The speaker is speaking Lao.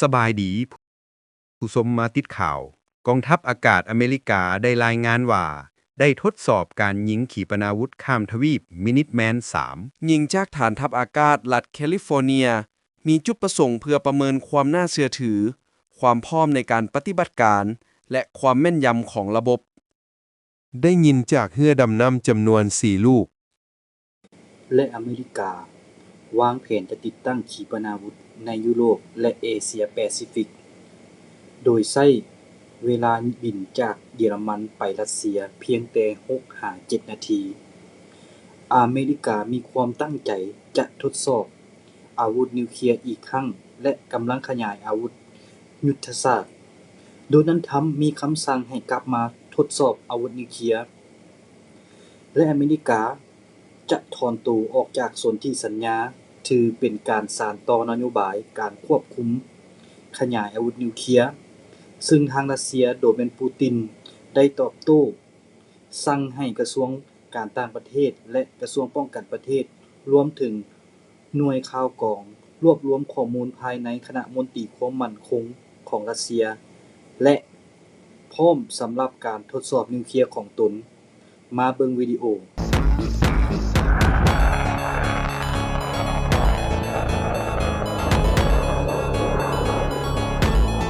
ສະບາຍດີ ຜູ້ຊົມມາຕິດຂ່າວ. ກອງທັບອາກາດອາເມລິກາໄດ້ລາຍງານວ່າ ໄດ້ທົດສອບການຍິງຂີປະນາວຸດຂ້າມທະວີບ Minuteman ສາມ ຍິງຈາກຖານທັບອາກາດລັດແຄລິຟໍເນຍ ມີຈຸດປະສົງເພື່ອປະເມີນຄວາມໜ້າເຊື່ອຖື, ຄວາມພ້ອມໃນການປະຕິບັດການ ແລະ ຄວາມແມ່ນຢຳຂອງລະບົບ. ໄດ້ຍິງຈາກເຮືອດຳນ້ຳຈຳນວນສີ່ລູກ. ແລະ ອາເມລິກາວາງແຜນຈະຕິດຕັ້ງຂີປະນາວຸດໃນຢູໂຣບ ແລະ ເອເຊຍແປຊີຟິກ ໂດຍໃຊ້ເວລາບິນຈາກເຢຍລະມັນໄປຣັດເຊຍພຽງແຕ່ຫົກຫາເຈັດນາທີ. ອາເມລິກາມີຄວາມຕັ້ງໃຈຈະທົດສອບອາວຸດນິວເຄຍອີກຄັ້ງ ແລະ ກຳລັງຂະຫຍາຍອາວຸດຍຸດທະສາດ. ໂດນັລ ທຣຳ ມີຄຳສັ່ງໃຫ້ກັບມາທົດສອບອາວຸດນິວເຄຍ ແລະ ອາເມລິກາຈະຖອນໂຕອອກຈາກສົນທິສັນຍາ ຖືເປັນການສານຕໍ່ນະໂຍບາຍການຄວບຄຸມຂະຫຍາຍອາວຸດນິວເຄຍ, ເຊິ່ງທາງຣັດເຊຍໂດຍແມ່ນປູຕິນໄດ້ຕອບໂຕ້ ສັ່ງໃຫ້ກະຊວງການຕ່າງປະເທດ ແລະ ກະຊວງປ້ອງກັນປະເທດ ລວມເຖິງໜ່ວຍຂ່າວກອງ ລວບລວມຂໍ້ມູນພາຍໃນຄະນະມົນຕີຄວາມໝັ້ນຄົງຂອງຣັດເຊຍ ແລະ ພ້ອມສຳລັບການທົດສອບນິວເຄຍຂອງຕົນ. ມາເບິ່ງວິດີໂອ.